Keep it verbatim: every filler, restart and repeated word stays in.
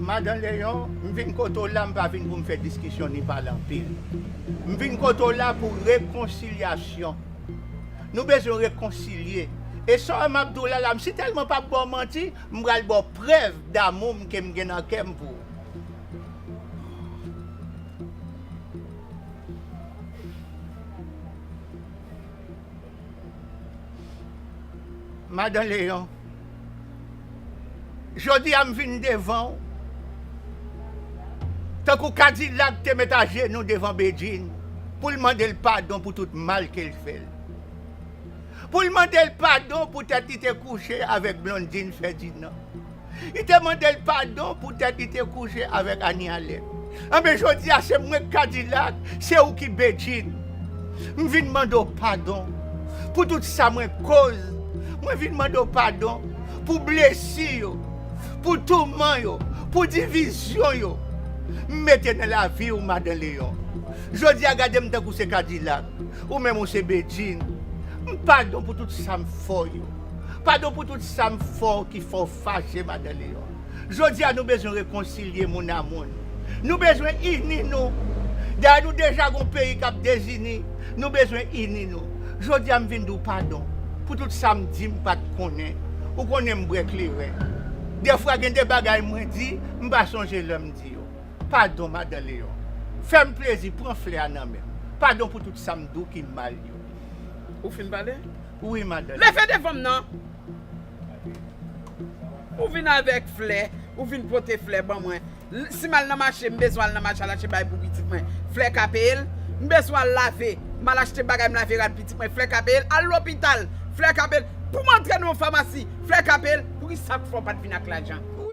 Madan Leyon, m vin kote w la, m pa vin pou m fè diskisyon ni pale anpil. M vin kote w la pou rekonsilyasyon. Nou bezwen rekonsilye. E sa m ap di w la, la, m sitèlman p ap ba w manti, m pral ba w prèv damou m ke m gen nan kè m pou ou. Madan Leyon, jodi a m vin devan w, tankou Kadilak te met ajenou devan Bedjine, pou l mande l padon pou tout mal ke l fè l. Pou l mande l padon poutèt li te kouche avèk Blondine Ferdinand. Li te mande l padon poutèt li te kouche avèk Annie Allen. Anben, jodi a, se mwen k Kadilak, se ou ki Bedjine. M vin mande w padon pou tout sa mwen koz. Mwen vin mande w padon pou blesi yo, pou touman yo, pou divizyon yo m mete nan lavi w, Madan Leyon. Jodi a, gade m tankou se Kadilak, ou menm ou se Bedjine. M padon pou tout sa m fè w yo. Padon pou tout sa m fè w ki fè w fache, Madan Leyon. Jodi a, nou bezwen rekonsilye moun a moun. Nou bezwen ini nou. Dayè, nou deja gon peyi k ap dezini. Nou bezwen ini nou. Jodi a, m vin di w padon pou tout sa m di m pa t konnen. Ou konnen m bwè kleren. Dèfwa, gen de bagay mwen di, m pa sonje lè m di yo. Padon, Madan Leyon. Fè m plezi, pran flè a nan men m. Padon pou tout sa m di w ki mal yo. Ou fin pale? Wi, Madan. Leve devan m nan. Ou vin avèk flè, ou vin pote flè ban mwen. L-, si m al nan mache, m bezwen al nan mache al achte bagay pou pitit mwen. Flè ka peye l. M bezwen al lave, m al achte bagay m lave rad pitit mwen. Flè ka peye l. Al lopital, flè ka peye l. Pou m antre nan yon famasi, flè ka peye l. Poukisa k fè w pa t vin ak lajan?